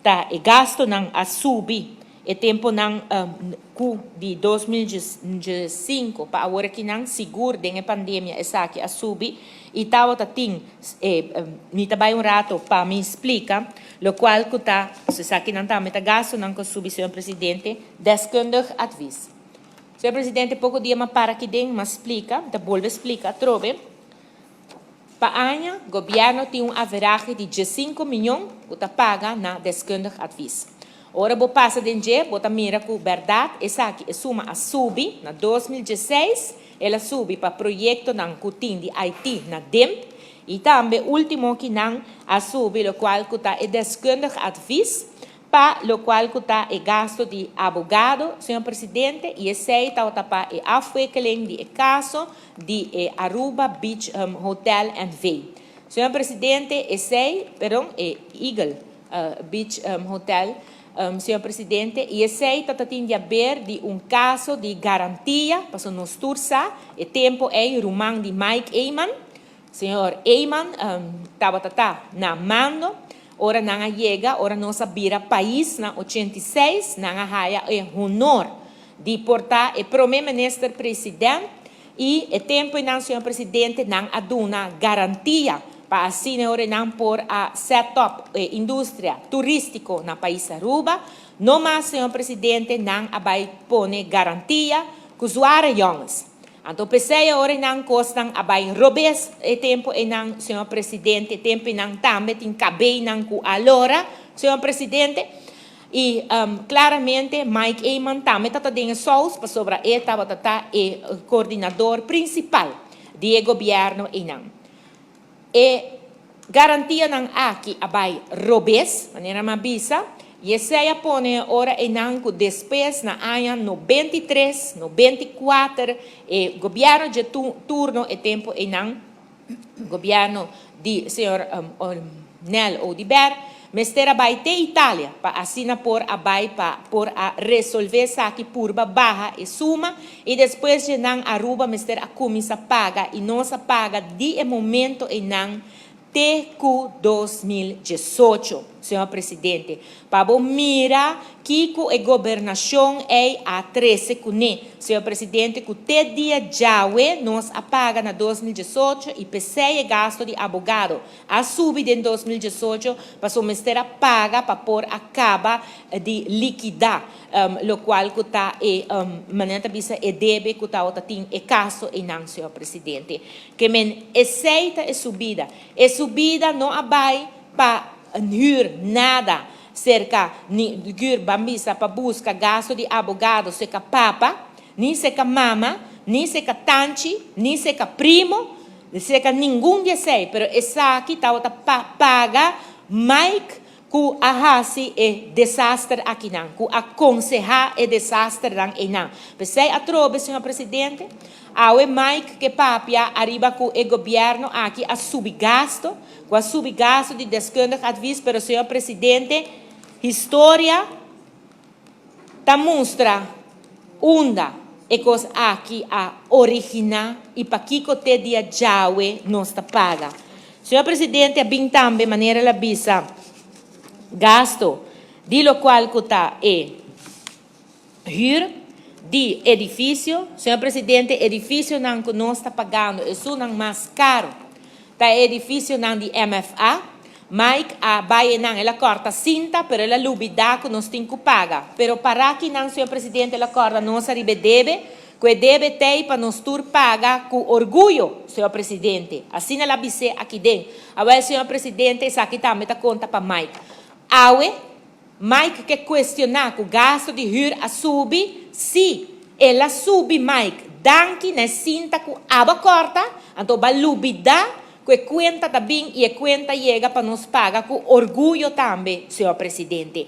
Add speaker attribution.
Speaker 1: Ta e gastonan a subi e temponan ku di 2005 pa awor akinan, sigur den e pandemia esaki a subi i tabata tin mi ta bai un rato pa mi splika lokual ku ta esakinan tambe ta gastonan ku a subi, señor presidente. Deskundig advies. Señor presidente, poko dia mi a para aki den mi a splika, mi ta bolbe splika atrobe. Pa aña, gobièrnu tin un averahe di 15 mion ku ta paga na deskundig advies. Ora bo pasa den dje, bo ta mira ku bèrdat esaki e suma a subi na 2016, el a subi pa proyektonan ku tin di IT na DIMP i tambe último akinan a subi lokual ku ta e deskundig advies pa lokual ku ta e gasto di abogado, señor presidente, i esei tabata pa e afwikkeling di e kaso di e Aruba Beach Hotel NV. Señor presidente, esei, perdon, e Eagle Beach Hotel, señor presidente, i esei tabata tin di haber di un kaso di garantia, paso nos tur sa, e tempu ei ruman di Mike Eman, señor Eman, tabata ta na mando, ora nan a yega, ora nos a bira pais na 86, nan a haya e honor di por ta e prome minister president i e tempu nan, señor presidente, nan a duna garantia pa asina ora nan por a set up e industria turístiko na pais Aruba. No mas, señor presidente, nan a bai pone garantia ku zware jongens. Anto p'esei ora nan kosnan a bai robes e tempu einan, señor presidente, tempu einan tambe tin kabeinan ku a lora, señor presidente. I klaramente Mike Eman tambe tabata den e sous pasobra e tabata ta e koordinador prinsipal di e gobièrnu einan. E garantianan aki a bai robes, manera mi a bisa, i esei a pone ora einan ku despues na aña 93, 94 e gobièrnu dje turno e tempu einan, gobièrnu di señor Nel Oduber, mester a bai te Italia pa asina por a bai pa por a resolvé esaki, purba baha e suma, i despues dje nan Aruba mester a kuminsá paga i nos a paga di e momento einan te ku 2018, señor presidente. Pa bo mira kiko e gobernashon ei a trese kuné, señor presidente, ku te dia djawe nos a paga na 2018 i p'esei e gasto di abogado a subi den 2018 paso mester a paga pa por a kaba di likidá lokual ku ta e manera ta bisa e debe ku tabata tin e kaso einan, señor presidente. Ke men esei ta e subida. E subida no a bai pa huur nada serka ni huur ban bisa pa buska gasto di abogado serka papa, ni serka mama, ni serka tanchi, ni serka primo, serka ningun di esei, pero esaki tabata pa paga Mike ku a hasi e desaster akinan, ku a konsehá e desasternan einan. P'esei atrobe, señor presidente, awe Mike ke papia ariba ku e gobièrnu aki a subi gasto, ku a subi gasto di deskundig advies, pero, señor presidente, historia ta mustra unda e kos aki a originá i pakiko te dia djawe nos ta paga. Señor presidente, a bin tambe manera el a bisa gasto di lokual ku ta e huur di edifisio. Señor presidente, edifisionan ku nos ta pagando esunnan mas karu ta edifisionan di MFA. Mike a bai einan, el a kòrta sinta, pero el a lubidá ku nos tin ku paga. Pero para akinan, señor presidente, el a kòrda nos ariba e debe, ku e debe t'ei pa nos tur paga ku orguyo, señor presidente. Asina el a bis'é aki den. Awèl, señor presidente, esaki tambe ta konta pa Mike. Awe, Mike ke kuestioná ku gasto di huur a subi? Sí, el a subi, Mike. Danki na e sinta ku abo a kòrta, anto bo a lubidá ku e kuenta ta bin i e kuenta yega pa nos paga ku orguyo tambe, señor presidente.